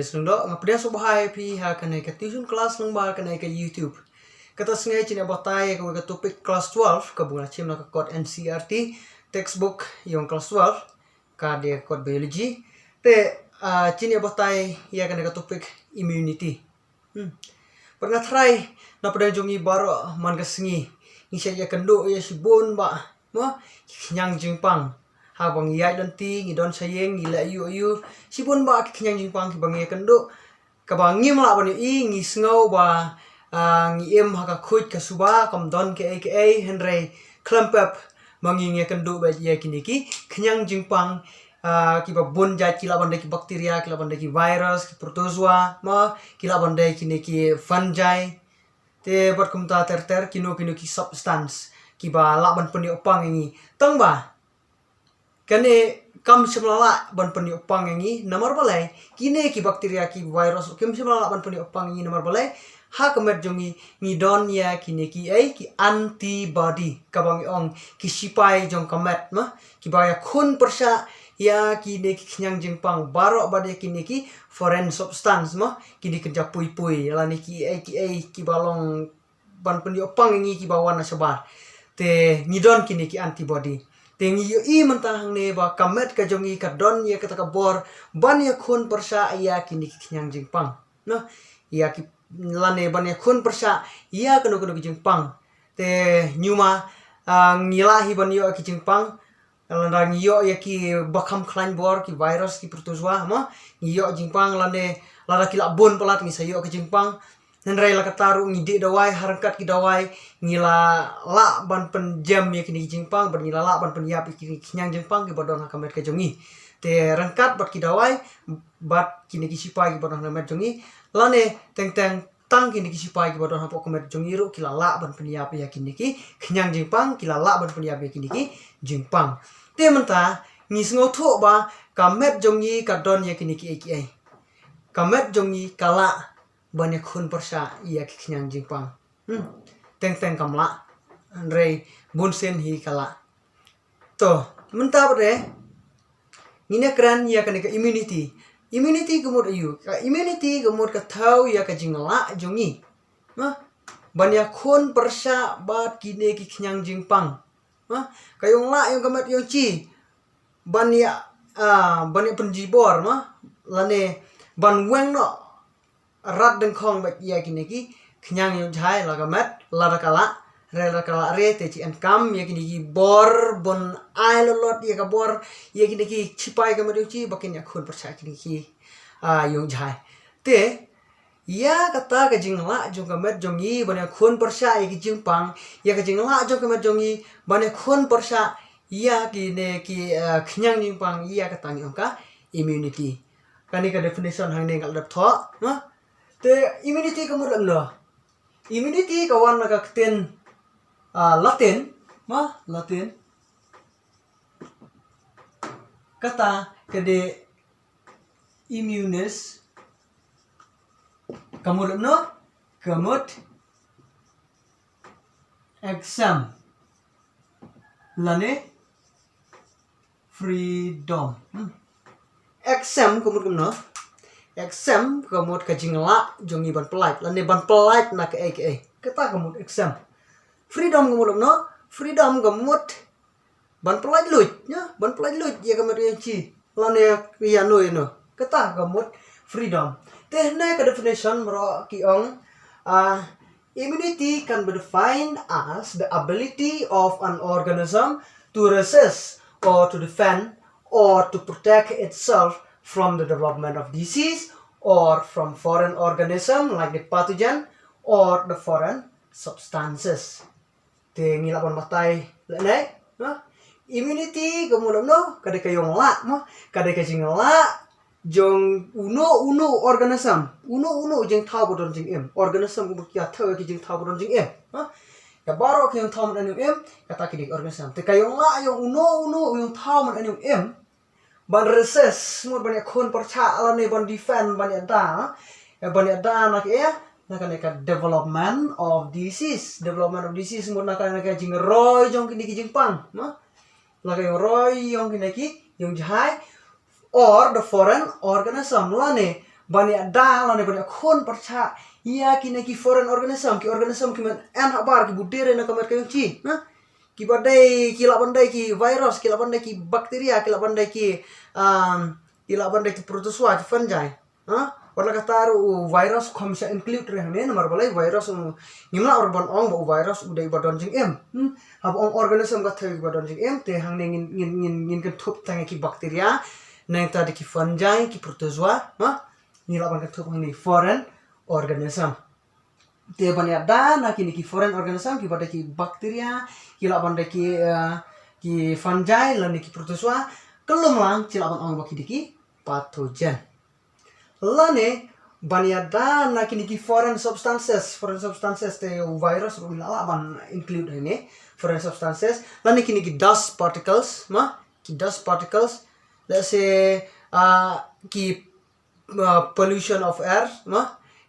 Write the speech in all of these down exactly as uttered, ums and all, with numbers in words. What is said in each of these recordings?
Sngewdok nga pdiang sngewbha ïa phi ha kane ka tuition class lyngba kane ka YouTube. Kata sngi ngin ïa batai ïa kawei ka topic class twelve kaba la shim na ka kot N C E R T textbook ïong class twelve, ka dei ka kot biology. Te ngin ïa batai ïa kane ka topic immunity. Hmm. Bad nga tharai na pdeng jong ngi baroh man ka sngi ngi shait ïakynduh ïa shibun bah, mo, ki khñiang jingpang. Haba ngi ïaid lynti, ngi don sha ïing, ngi leh aïu aïu, shibun bah ki khñiang jingpang kiba ngi ïakynduh, kaba ngim lah ban ïohi. Ngi sngew ba ngi im ha ka khuid ka suba, kam don kaei kaei, hynrei khlem pep ma ngi ïakynduh beit ïa kine ki khñiang jingpang kiba bun jait, ki lah ban dei ki bacteria, ki lah ban dei ki virus, ki protozoa, ma, ki lah ban dei kine ki fungi. Te bad kumta ter ter, kino kino ki substance kiba lah ban pynïoh pang ïa ngi. Tang ba kane kam shym la lah ban pynïoh pang ïa ngi, namar balei? Kine ki bacteria, ki virus ruh kim shym la lah ban pynïoh pang ïa ngi, namar balei? Ha ka met jong ngi ngi don ïa kine kiei, ki antibody, kaba ngi ong ki sipai jong ka met, ma, kiba ïakhun pyrshah ïa kine ki khñiang jingpang baroh bad ïa kine ki foreign substance, ma, kine ki kynja pui pui lane kiei kiei kiba long ban pynïoh pang ïa ngi kiba wan na shabar. Te ngi don kine ki antibody. Te ngi ïohi mynta hangne ba ka met ka jong ngi ka don ïa kata ka bor ban ïakhun pyrshah ïa kine ki khñiang jingpang, no, ïa ki, lane ban ïakhun pyrshah ïa kano kano ki jingpang. Te hynñiew ma ngi lah hi ban ïoh ki jingpang. Lada ngi ïoh ïa kiba kham khlaiñ bor, ki virus, ki protozoa, ma, ngi ïoh jingpang, lane lada ki lah bun palat ngi sa ïoh ki jingpang. Hynrei la katta ruh ngi dih dawai, ha ryngkat ki dawai ngi la lah ban pynjem ïa kine ki jingpang, bad ngi la lah ban pynïap ïa kine ki khñiang jingpang kiba don ha ka met ka jong ngi. Te ryngkat bad ki dawai bad kine ki sipai kiba don ha ka met jong ngi, lane teng teng tang kine ki sipai kiba don hapoh ka met jong ngi ruh ki la lah ban pynïap ïa kine ki khñiang jingpang, ki la lah ban pynïap ïa kine ki jingpang. Te mynta ngi sngewthuh ba ka met jong ngi ka don ïa kine kiei kiei. Ka met jong ngi ka lah ban ïakhun pyrshah ïa ki khñiang jingpang. Hmm. Teng teng kam lah, hynrei bun sien hi ka lah. To, mynta pat de ngin ïakren ïa kane ka immunity. Immunity ka mut aïu? Ka immunity ka mut ka thew ïa ka jinglah jong ngi, ha, ban ïakhun pyrshah bad kine ki khñiang jingpang. Ha, ka ïong lah ïong ka met ïong chi ban ïa, ah, ban ïa pynjubor, ma, lane ban weng noh rat dyngkhong bad ïa kine ki khñiang ïong jhai la ka met, lada ka lah re, lada ka lah re, te shi en kam ïa kine ki bor, bun ai lolot ïa ka bor ïa kine ki sipai ka met ïong chi ba kin ïakhun pyrshah kine ki, ah, ïong jhai. Te ïa kata ka jinglah jong ka met jong ngi ban ïakhun pyrshah ïa ki jingpang, ïa ka jinglah jong ka met jong ngi ban ïakhun pyrshah ïa kine ki, ah, khñiang jingpang, ïa kata ngi ong ka immunity. Kane ka definition hangne nga la dep thoh, ha. Te immunity ka mut lano? Immunity ka wan na ka ktien, ah, Latin, ma, Latin. Kata ka dei immunis, ka mut lano? Ka mut exem lane freedom. Hmm. Exem ka mut kumno? Exem ka mut ka jinglah jong ngi ban pyllait, lane ban pyllait na kaei kaei. Kata ka mut exem. Freedom ka mut kumno? Freedom ka mut ban pyllait luid, ïa, ban pyllait luid ïa ka met ïong chi, lane ïa no ïa no. Kata ka mut freedom. Te hangne ka definition baroh ki ong, ah, immunity can be defined as the ability of an organism to resist or to defend or to protect itself from the development of disease or from foreign organism like the pathogen or the foreign substances. Te ngi lah ban batai lane, ha? Immunity ka mut lano? Ka dei ka ïong lah, ma, ka dei ka jinglah jong uno uno organism, uno uno jingthaw ba don jingim. Organism ka mut ïa thew ïa ki jingthaw ba don jingim, ha? Ïa baroh ki jingthaw ba don jingim, kata ki dei organism. Te ka ïong lah ïong uno uno jingthaw ba don jingim ban resist, mut ban ïakhun pyrshah lane ban defend, ban ïada, eh, ban ïada na ka, eh, na kane ka development of disease. Development of disease mut na kane ka jingroi jong kine ki jingpang, ma, na ka jingroi jong kine ki ïong jhai, or the foreign organism, lane ban ïada lane ban ïakhun pyrshah ïa kine ki foreign organism, ki organism ki mynta habar ki bun de re na ka met ka ïong chi, ha? Ki ba dei, ki lah ban dei ki virus, ki lah ban dei ki bacteria, ki lah ban dei ki, um, ki lah ban dei ki protozoa, ki fungi, ha? Wat la katta ruh u virus kham shah include re hangne, namar balei virus, um, ngim lah ruh ban ong ba u virus u dei ba don jingim. Hmm? Haba ong organism ka thew ba don jingim, te hangne ngin, ngin, ngin, ngin kynthup tang ïa ki bacteria, nangta dei ki fungi, ki protozoa, ha? Ngi lah ban kynthup hangne foreign organism. Te ban ïada na kine ki foreign organism, ki ba dei ki bacteria, ki lah ban dei ki, eh, ki fungi, lane ki protozoa, kyllum lang, ki lah ban ong ba ki dei ki pathogen. Lane, ban ïada na kine ki foreign substances, foreign substances te u virus ruh la lah ban include hangne, foreign substances, lane kine ki dust particles, ma, ki dust particles, let's say, ah, ki, ah, pollution of air, ma,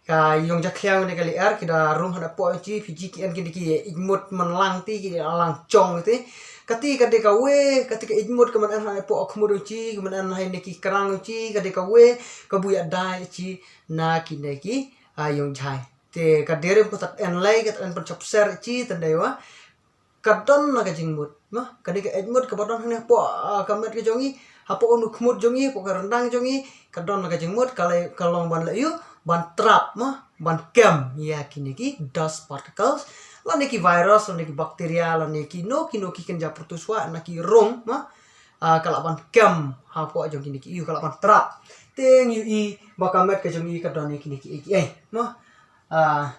ka ïong jakhlia ne ka liar, ki da rung hapoh chi, phi ji ki en ki dei ki ijmut man lang ti, ki da lang chong ti. Kati ka dei kawei, kati ka ijmut ka man en hapoh khmut chi, ka man en ha ne ki krang chi, ka dei kawei, ka bun ïada chi, na kine ki, ah, ïong jhai. Te ka dei ruh ka tak en lei, ka tak en pynchop ser chi, tang dei wa. Ka don na ka jingmut, ma, ka dei ka ijmut ka ba don hangne hapoh, ah, ka met ka jong ngi, hapoh u khmut jong ngi, hapoh ka ryndang jong ngi, ka don na ka jingmut, ka lei, ka long ban leh ïa u, ban trap, ma, ban kem ïa kine ki dust particles, lane ki virus, lane ki bacteria, lane kino kino ki kynja protozoa, na ki rung, ma, ah, ka lah ban kem hapoh jong kine ki ïong, ka lah ban trap. Te ngi ïohi ba ka met ka jong ngi ka don ïa kine ki, ki, eh, ma, ah,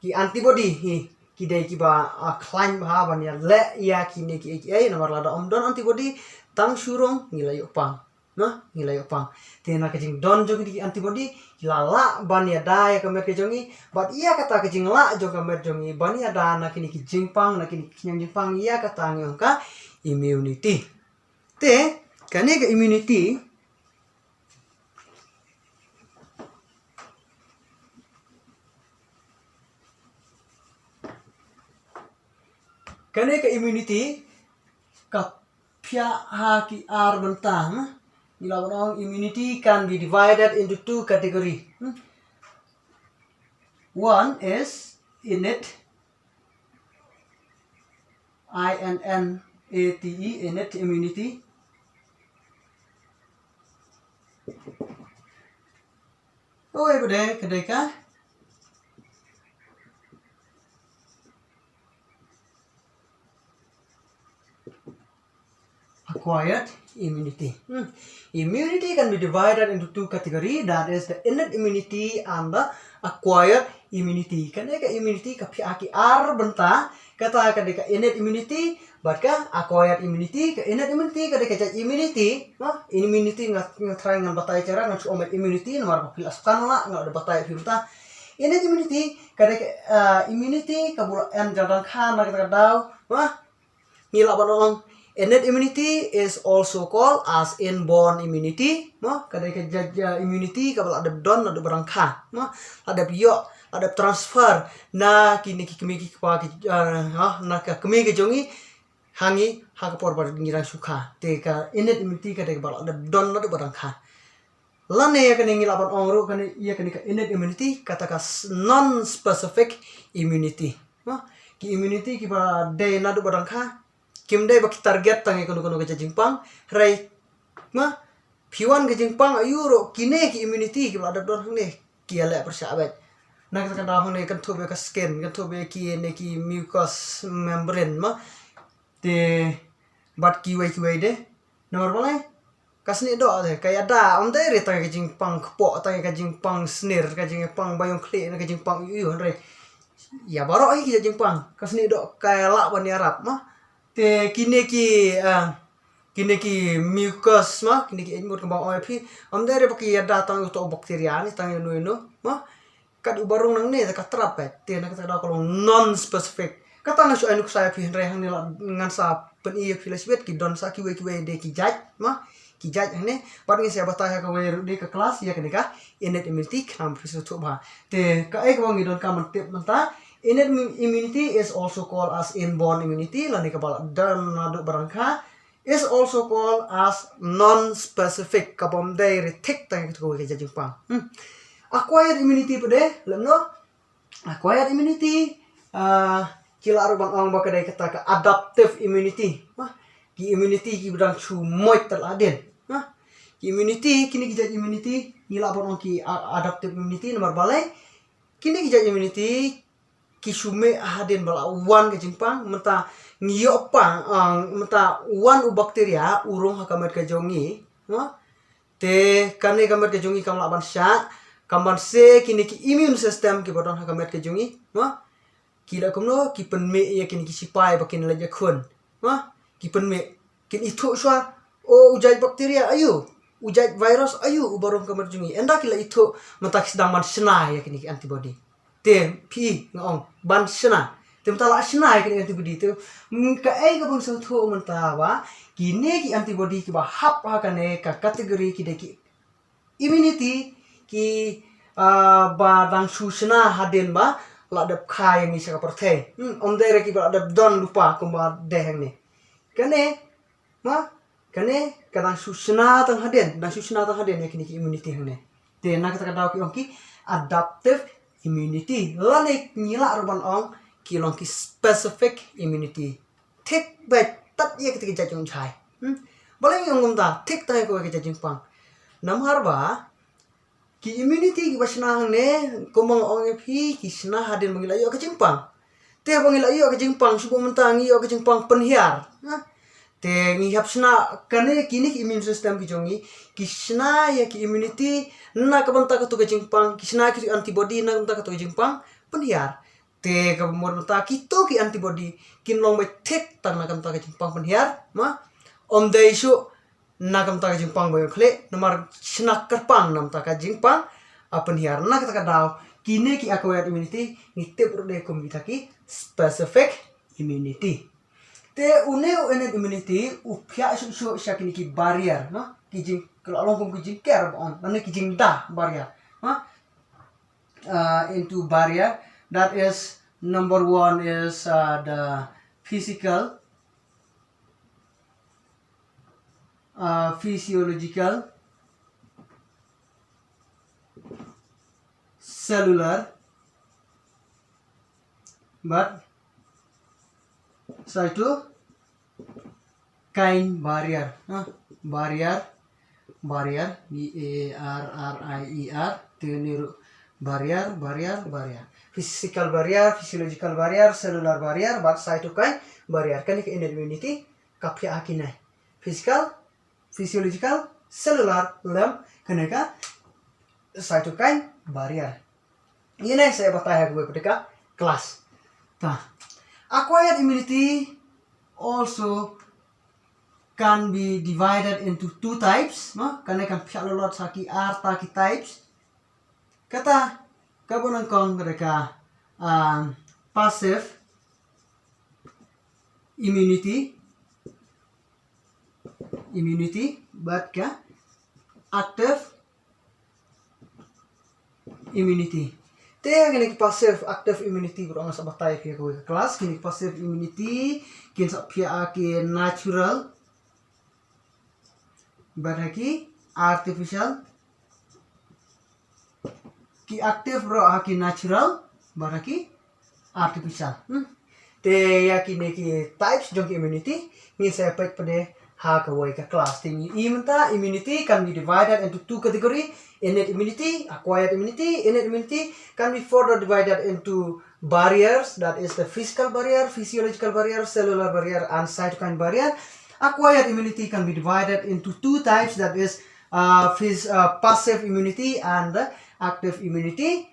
ki antibody, hi, ki dei ki ba, ah, khlaiñ bha ban ïaleh ïa kine ki, ki, eh, namar lada ym don antibody, tang shu rung ngi la ïoh pang. Na, ngi la ïoh pang. Te na ka jingdon jong kine ki antibody, ki la lah ban ïada ïa ka met ka jong ngi, bad ïa kata ka jinglah jong ka met jong ngi ban ïada na kine ki jingpang, na kine ki khñiang jingpang, ïa kata ngi ong ka immunity. Te kane ka immunity, kane ka immunity ka phiah ha ki ar bynta, hmm? Ngi la ong immunity can be divided into two category. Hmm? One is innate, I N N A T E, innate immunity. Oi, ka dei, ka dei ka acquired immunity. Hmm. Immunity can be divided into two category, that is the innate immunity and the acquired immunity. Kane ka immunity ka phiah ha ki ar bynta, kata ka dei ka innate immunity, bad ka acquired immunity. Ka innate immunity ka dei ka jait immunity, ma, immunity nga, nga trai ngan batai chara, ngan shu ong immunity, namar ba phi la stan la, nga da batai phi mynta. Innate immunity ka dei ka, ah, immunity ka ba la en jadang kha na kata ka daw, ma, ngi lah ban ong, innate immunity is also called as inborn immunity. Mo, ka dei ka jait, ah, immunity ka ba la dep don naduh ba dang kha. Mo, la dep ïoh, la dep transfer na kine ki kmie ki kpa ki, ah, ha, na ka kmie ka jong ngi, ha ngi, ha ka por ba ngi dang shu kha. Te ka innate immunity ka dei ka ba la dep don naduh ba dang kha. Lane ïa kane ngi lah ban ong ruh kane, ïa kane ka innate immunity, kata ka s-, non-specific immunity. Ma, ki immunity ki ba dei naduh ba dang kha, kim dei ba ki target tang ïa kano kano ka jait jingpang, hynrei, ma, phi wan ka jingpang aiu ruh kine ki immunity ki ba la dep don hangne, ki ïaleh pyrshah beit. Na kata ka daw hangne kynthup ïa ka skin, kynthup ïa kine ki mucous membrane, ma. Te bad kiwei kiwei de. Namar balei? Ka snieh doh de, ka ïada, ym dei re tang ka jingpang kpoh, tang ka jingpang snier, ka jingpang ba ïong khlieh, ka jingpang ïu ïu, hynrei ïa baroh hi ki jait jingpang, ka snieh doh ka lah ban ïarap, ma. Te kine ki, ah, kine ki mucus, ma, kine ki ejmut kaba ong ïa phi, ym dei re ba ki ïada tang uto u bacteria ne, tang ïano ïano, ma. Kat u ba rung nangne te ka trap beit, te na kata ka daw ka long non-specific. Kata nga shu ai nuksa ïa phi, hynrei hangne la ngan sa pyni ïa phi la shibit, ki don sa kiwei kiwei de ki jait, ma, ki jait hangne. Bad ngin sa batai ha kawei ruh de ka class ïa kane ka innate immunity, khnang ba phi sngewthuh bha. Te kaei kaba ngi donkam ban tip mynta, innate immu-, immunity is also called as inborn immunity, lane kaba la don naduh ba dang kha. is also called as non-specific, kaba ym dei re thik tang ïa kawei ka jait jingpang. Hmm. Acquired immunity pat de, lem no? Acquired immunity, ah, ki lah ruh ban ong ba ka dei kata ka adaptive immunity. Ha? Ki immunity kiba dang shu moit tad hadien. Ha? Ki immunity, kine ki jait immunity, ngi lah ban ong ki, ah, adaptive immunity, namar balei? Kine ki jait immunity ki shu mih hadien ba la wan ka jingpang, mynta ngi ïoh pang, ah, mynta wan u bacteria u rung ha ka met ka jong ngi, ha? Te kane ka met ka jong ngi kam lah ban shah, kam ban se kine ki immune system kiba don ha ka met ka jong ngi, ha? Ki la kumno, ki pynmih ïa kine ki sipai ba kin leit ïakhun, ha? Ki pynmih, kin ithuh shuwa, o u jait bacteria aïu, u jait virus aïu uba rung ha ka met jong ngi. Ynda ki la ithuh, mynta ki sdang ban shna ïa kine ki antibody. Te phi nga ong ban shna. Te mynta la shna ïa kine ki antibody. Te, mm, kaei kaba ngi sngewthuh mynta ba kine ki antibody kiba hap ha kane ka category ki dei ki immunity ki, ah, ba dang shu shna hadien ba la dep kha ïa ngi sha ka pyrthei. Hmm, ym dei re kiba la dep don lypa kumba dei hangne. Kane, ma, kane ka dang shu shna tang hadien, dang shu shna tang hadien ïa kine ki immunity hangne. Te na kata ka daw ki ong ki adaptive immunity. Lane ngi lah ruh ban ong ki long ki specific immunity. Thik beit tad ïa kita ki jait jong u jhai. Hmm? Balei ngi ong kumta, thik tang ïa kawei ka jait jingpang. Namar ba ki immunity kiba shna hangne, kumba nga ong ïa phi, ki shna hadien ba ngi la ïoh ka jingpang. Te ba ngi la ïoh ka jingpang, shu ba mynta ngi ïoh ka jingpang pynhiar. Ha? Te ngi hap shna kane kine ki immune system ki jong ngi, ki shna ïa ki immunity, na ka bynta katu ka jingpang, ki shna ki antibody, na ka bynta katu ka jingpang pynhiar. Te kaba mut mynta kito ki antibody kin long beit thik tang na ka bynta ka jingpang pynhiar, ma? Ym dei shuh na ka bynta ka jingpang ba ïoh khlieh, namar shna kyrpang na ka bynta ka jingpang, ah, pynhiar. Na kata ka daw, kine ki acquired immunity, ngi tip ruh de kum kita ki specific immunity. Te une u innate immunity, u phiah shuh shuh sha kine ki barrier, ma? Ki jing, ka la long kum ki jingker ba ong, lane ki jingda barrier, ma? Uh, into barrier. That is, number one is, uh, the physical, uh, physiological, cellular, but cytokine barrier, ha? Barrier, barrier, B A R R I E R, te une ruh barrier, barrier, barrier. Physical barrier, physiological barrier, cellular barrier, bad cytokine barrier. Kane ka innate immunity, ka phiah ha kine. Physical, physiological, cellular, lem kane ka cytokine barrier. Ine sa ïa batai ha kawei pat ka class. Ta. Acquired immunity also can be divided into two types, no? Kane kan phiah lut lut sha ki arta ki types. Kata, kaba nyngkong ka dei ka, um, passive immunity, immunity, bad ka active immunity. Te kine ki passive, active immunity, bad nga sa batai ha kawei ka class, kine ki passive immunity kin sa phiah ha ki natural bad ha ki artificial. Ki active ruh ha ki natural bad ha ki artificial. Hmm? Te ïa kine ki types jong ki immunity, ngin sa peit pat de ha kawei ka class. Te ngi i mynta, immunity can be divided into two category, innate immunity, acquired immunity. Innate immunity can be further divided into barriers, that is the physical barrier, physiological barrier, cellular barrier, and cytokine barrier. Acquired immunity can be divided into two types, that is, uh, phys-, uh, passive immunity and the active immunity.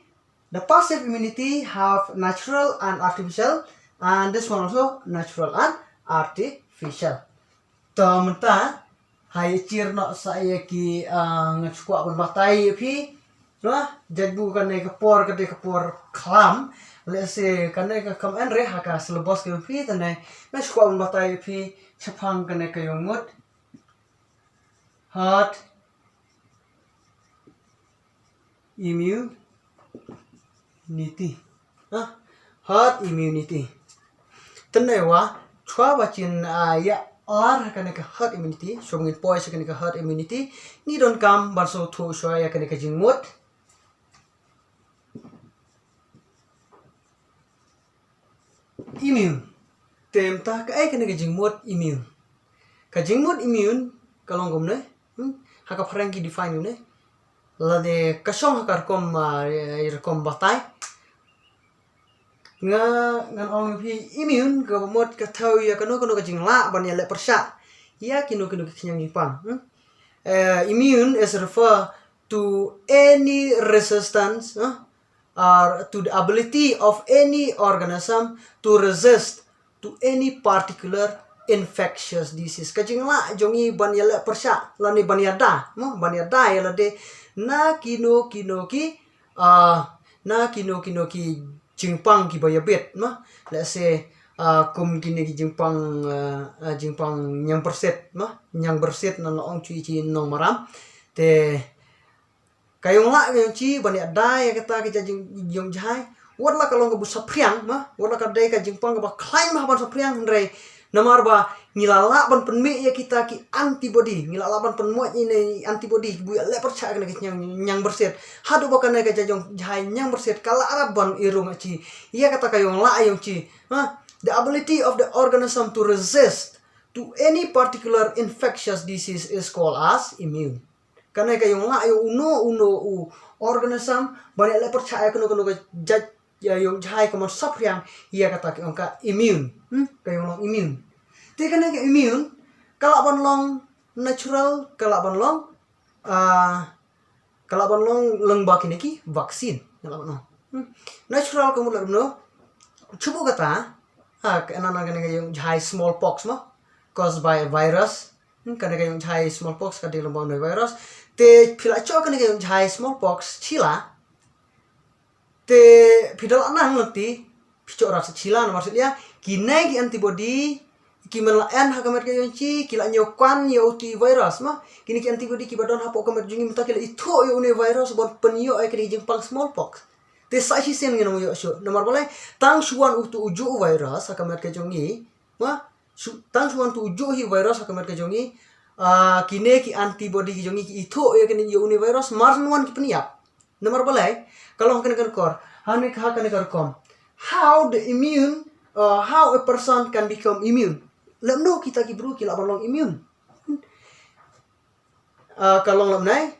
The passive immunity have natural and artificial, and this one also natural and artificial. To mynta, ha ïa chir noh sa ïa ki, ah, nga shu kwah ban batai ïa phi. Noh, jait bu kane ka por, kane ka por khlam. Let's say, kane ka kam en re ha ka syllabus ka jong phi, tane nga shu kwah ban batai ïa phi shaphang kane ka ïong mut herd immunity. Ha? Herd immunity. Tynne wa, chwa ba chin, ah, ïa Ar ha kane ka herd immunity, shuwa ngin poi sha kane ka herd immunity, ngi donkam ban sngewthuh shuwa ïa kane ka jingmut immune. Te mynta kaei kane ka jingmut immune? Ka jingmut immune ka long kumne, hmm? Ha ka phareng ki define kumne. Lane ka shong ha ka rukom, ah, rukom batai. Nga, ngan ong ïa phi, immune ka mut ka thew ïa kano kano ka jinglah ban ïaleh pyrshah ïa kino kino ki khñiang jingpang, hmm? Eh, immune is refer to any resistance, eh, or to the ability of any organism to resist to any particular infectious disease. Ka jinglah jong ngi ban ïaleh pyrshah lane ban ïada, mo, ban ïada ïa lade na kino kino ki, ah, na kino kino ki jingpang kiba ïabit, mo. Let's say, ah, kum kine ki jingpang, ah, ah, jingpang ñiangbyrsit, mo, ñiangbyrsit na la ong shuh shuh nongmaram. Te ka ïong lah ka ïong chi ban ïada ïa kata ka jait jong, jong jai. Wat la ka long kaba saphriang, ma, wat la ka dei ka jingpang kaba khlaiñ ma ban saphriang, hynrei namar ba ngi la lah ban pynmih ïa kita ki antibody, ngi la lah ban pynmih ïa ki antibody kiba ïaleh pyrshah ïa kane ka ñiang, ñiangbyrsit. Haduh ba kane ka jait jong jai ñiangbyrsit ka la rat ban ïarung ïa chi. Ïa kata ka ïong lah ïong chi, ha? The ability of the organism to resist to any particular infectious disease is called as immune. Kane ka ïong lah ïa uno uno u organism ban ïaleh pyrshah ïa kano kano ka jait, ïa ïong jai ka mon saphriang, ïa kata ka ïong ka immune. Hmm? Ka ïong long immune. Te kane ka immune ka lah ban long natural, ka lah ban long, ah, ka lah ban long lyngba kine ki vaccine. Ka lah ban long, hmm, natural ka mut lah ban long. Chubu kata, ha, ka nan kane ka ïong jai smallpox, mo, caused by a virus. Hmm, kane ka ïong jai smallpox ka dei lyngba une u virus. Te phi la choh kane ka ïong jai smallpox chila. Te phi da la nang lynti, phi choh rat sa chila namar shuh ïa kine ki antibody ki man la en ha ka met ka ïong chi, ki la ñiew kan ïa utu u virus, ma. Kine ki antibody kiba don hapoh ka met jong ngi mynta ki la ithuh ïa une u virus ban pynïoh ïa kine ki jingpang smallpox. Te sa shisien ngin ym ïoh shuh. Namar balei? Tang shu wan utu u juh u virus ha ka met ka jong ngi, ma. Shu, tang shu wan utu u juh hi u virus ha ka met ka jong ngi, ah, kine ki antibody ki jong ngi ki ithuh ïa kine, ïa une u virus mar shu wan ki pynïap. Namar balei? Ka long ha kane ka kor, ha ne ka, ha kane ka rukom. How the immune, uh, how a person can become immune? Lymno kita ki briew ki lah ban long immune? Ah, ka long lymnai.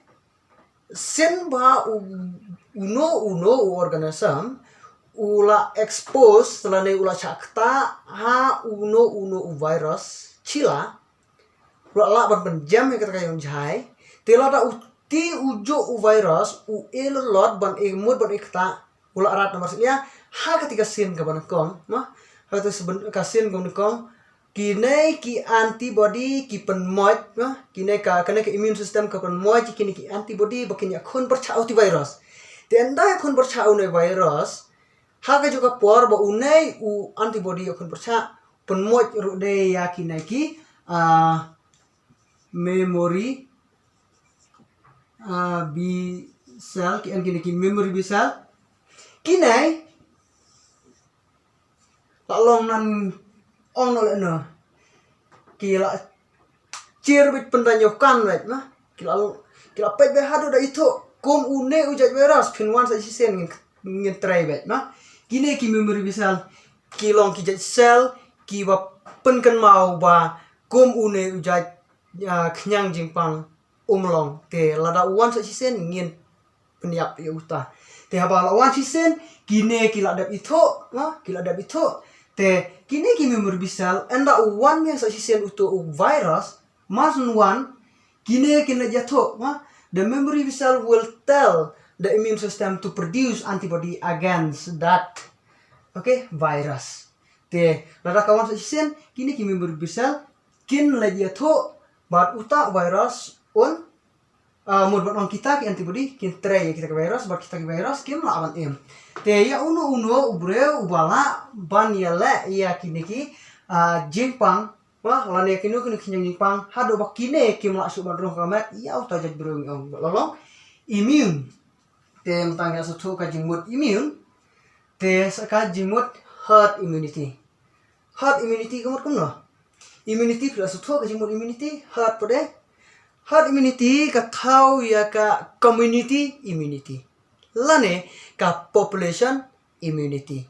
Sien ba u, uno uno u organism u la expose lane u la shah ktah ha uno uno u virus chila, u la lah ban pynjem ïa kata ka ïong jai. Te lada uti u juh u virus u e lot ban e mut ban e ktah, u la rat namar shuh ïa ha kata ka sien kaba nyngkong, ma. Ha kata ka sien kaba nyngkong, kine ki antibody ki pynmoit, ma. Kine ka, kane ka immune system ka pynmoit kine ki antibody ba kin ïakhun pyrshah uti u virus. Te ynda ïakhun pyrshah une u virus, ha kajuh ka por ba une u antibody ïakhun pyrshah, pynmoit ruh de ïa kine ki, ah, memory, ah, B cell, ki en kine ki memory B cell. Kine la long nan ong noh lehno, ki la chier beit, pynda ñiew kan beit, ma. Ki la, ki la peit beit haduh da ithuh kum une u jait virus, phin wan sa shisien ngin, ngin trei beit, ma. Kine ki memory B cell ki long ki jait cell kiba pynkynmaw ba kum une u jait, ah, khñiang jingpang um long. Te lada u wan sa shisien ngin pynïap ïa uta. Te haba la wan shisien, kine ki la dep ithuh, ha, ki la dep ithuh. Te kine ki memory B cell, ynda u wan biang sa shisien utu u virus, mar shu wan, kine kin leit ïathuh, ha. The memory B cell will tell the immune system to produce antibody against that, okay, virus. Te lada ka wan sa shisien, kine ki memory B cell kin leit ïathuh bad uta u virus un, ah, mut ban ong kita ki antibody kin trei ïa kita ki virus, bad kita ki virus kim lah ban im. Te ïa uno uno u briew uba lah ban ïaleh ïa kine ki, ah, jingpang, ma, lane ïa kino kino ki jingpang, haduh ba kine kim lah shuh ban rung ha ka met, ïa uta u jait briew ngi ong, long long immune. Te mynta ngi la sngewthuh ka jingmut immune. Te sa ka jingmut herd immunity. Herd immunity ka mut kumno? Immunity, phi la sngewthuh ka jingmut immunity, herd pat de. Herd immunity ka thaw ïa ka community immunity lane ka population immunity.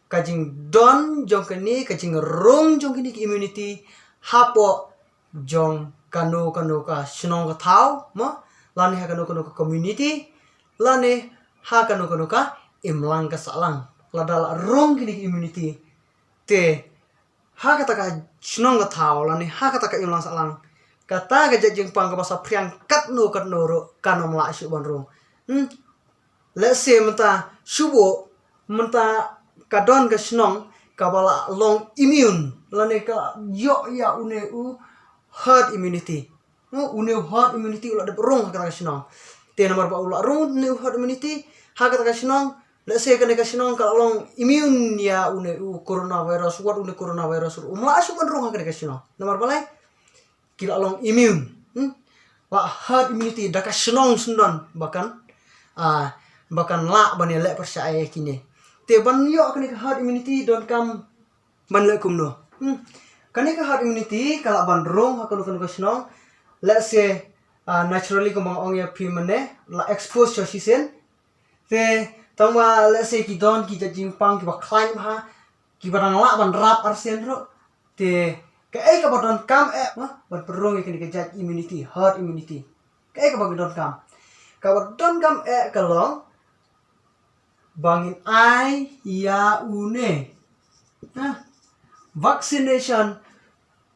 Ka jingdon jong kane, ka jingrung jong kane ka immunity hapoh jong kano kano ka shnong ka thaw, mo, lane ha kano kano ka community, lane ha kano kano ka imlang ka sahlang. Lada la rung kane ka immunity, te ha kata ka shnong ka thaw lane ha kata ka imlang sahlang, kata ka jait jingpang kaba saphriang katno katno ruh kan ym lah shuh ban rung. Hmm. Let's say mynta shuh, mynta ka don ka shnong kaba la long immune lane ka ïoh ïa une u herd immunity. Hmm, une u herd immunity u la dep rung ha kata ka shnong. Te namar ba u la rung une u herd immunity ha kata ka shnong, let's say kane ka shnong ka la long immune ïa une u coronavirus, wat une coronavirus ruh um lah shuh ban rung ha kane ka shnong. Namar balei? Ki la long immune. Hmm? Ba herd immunity da ka shnong syndon ba kan, ah, ba kan lah ban ïaleh pyrshah ïa kine. Te ban ïoh kane ka herd immunity donkam ban leh kumno? Hmm. Kane ka herd immunity ka lah ban rung ha kano kano ka shnong. Let's say, ah, naturally kumba nga ong ïa phi mynne, la expose sha shisien. Te tangba let's say ki don ki jait jingpang kiba khlaiñ bha, kiba dang lah ban rap arsien ruh. Te kaei kaba donkam eh, ha, ban pynrung ïa kane ka jait immunity, herd immunity? Kaei kaba donkam? Kaba donkam eh ka long ba ngin ai ïa une, ha, vaccination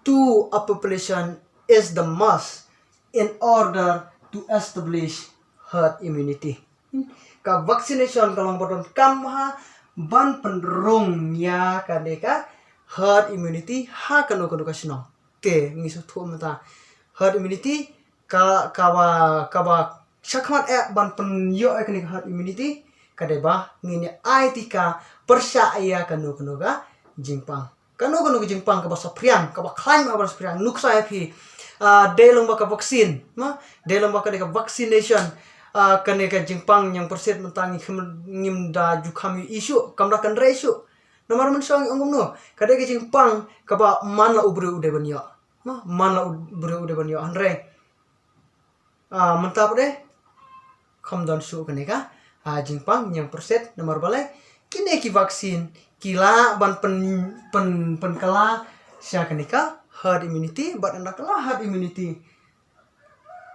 to a population is the must in order to establish herd immunity. Ka vaccination ka long ba donkam ha ban pynrung ïa kane ka herd immunity ha kano kano ka shnong. Te ngi sngewthuh mynta herd immunity ka, kaba, kaba shakhmat eh ban pynïoh ïa kane ka herd immunity ka dei ba ngin ïa ai tika pyrshah ïa kano kano ka jingpang. Kano kano ka jingpang kaba saphriang, kaba khlaiñ bha ban saphriang, nuksa ïa phi, ah, dei long ba ka vaccine, ma, dei long ba kane ka vaccination, ah, kane ka jingpang ñiangpyrsit mynta ngi kham, ngim da ju kham ïohi shuh, kam da kynrei shuh. Namar mynshwa ngi ong kumno, ka dei ka jingpang kaba man la u briew u dei ban ïoh. Ma, man la u briew u dei ban ïoh, hynrei, ah, mynta pat de kham don shuh kane ka, ah, jingpang ñiangpyrsit. Namar balei? Kine ki vaccine ki lah ban pyn, pyn, pynkylla sha kane ka herd immunity, bad ynda kylla herd immunity,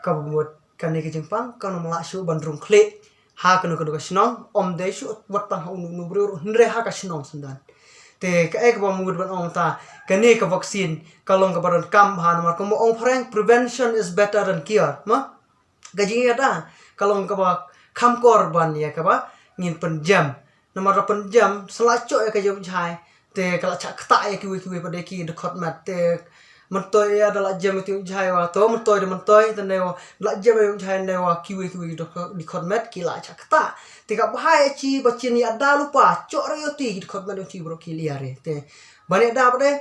kaba mut kane ka jingpang kan ym lah shuh ban rung khlieh ha kano kano ka shnong, ym dei shuh wat tang ha uno uno u briew ruh, hynrei ha ka shnong syndon. Te kaei kaba mut ban ong mynta, kane ka vaccine ka long kaba donkam bha, namar kumba ong phareng, prevention is better than cure, ma? Ka jingïada ka long kaba kham kor ban ïa kaba ngin pynjem. Namar la pynjem, sa la choh ïa ka ïong jhai, te ka la chah ktah ïa kiwei kiwei pat de ki dkhot met. Te myntoi ïa da la jem ïa ki ïong jhai wa, to myntoi de myntoi, te ne wa da la jem ïa ïong jhai ne wa kiwei kiwei ki dkhot, dkhot met ki la chah ktah. Te ka bha ïa chi ba chin ïada lypa, choh re ïa ti ki dkhot met ïong chi baroh ki lia re. Te ban ïada pat de,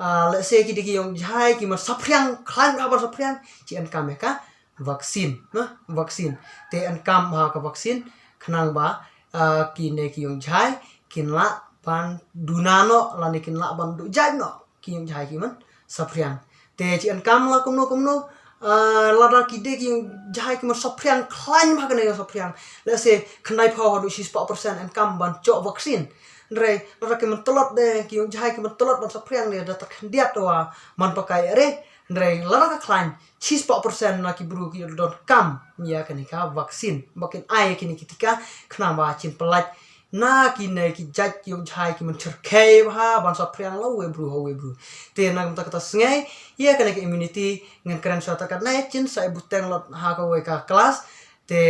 ah, let's say ki dei ki ïong jhai ki man saphriang, khlaiñ bha ban saphriang, chi yn kam ïa ka vaccine, na, vaccine. Te yn kam bha ka vaccine khnang ba, ah, kine ki ïong jhai kin lah ban duna noh lane kin lah ban duh jait noh ki ïong jhai ki man saphriang. Te chi yn kam la kumno kumno, ah, lada ki dei ki ïong jhai ki man saphriang, khlaiñ bha kane ka saphriang, let's say khyndai phew haduh shispah percent yn kam ban choh vaccine. Hynrei lada ki man tlot de, ki ïong jhai ki man tlot ban saphriang de, da tyrkhyndiat wa man pakai re. Hynrei lada ka khlaiñ, shispah percent na ki briew ki donkam ïa kane ka vaccine ba kin ai ïa kine ki tika khnang ba chin pyllait na kine ki jait ki ïong jhai ki man chyrkhei bha ban saphriang la uwei u briew ha uwei u briew. Te na ka bynta kata ka sngi ïa kane ka immunity ngan kren shwa ta kane, chin sa ïa bteng lot ha kawei ka class. Te,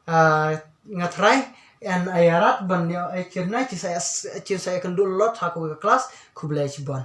ah, nga trai yn ïarap ban ïa, eh, kyrnai, chin sa ïa, chin sa ïakynduh lot ha kawei ka class. Khublei shibun.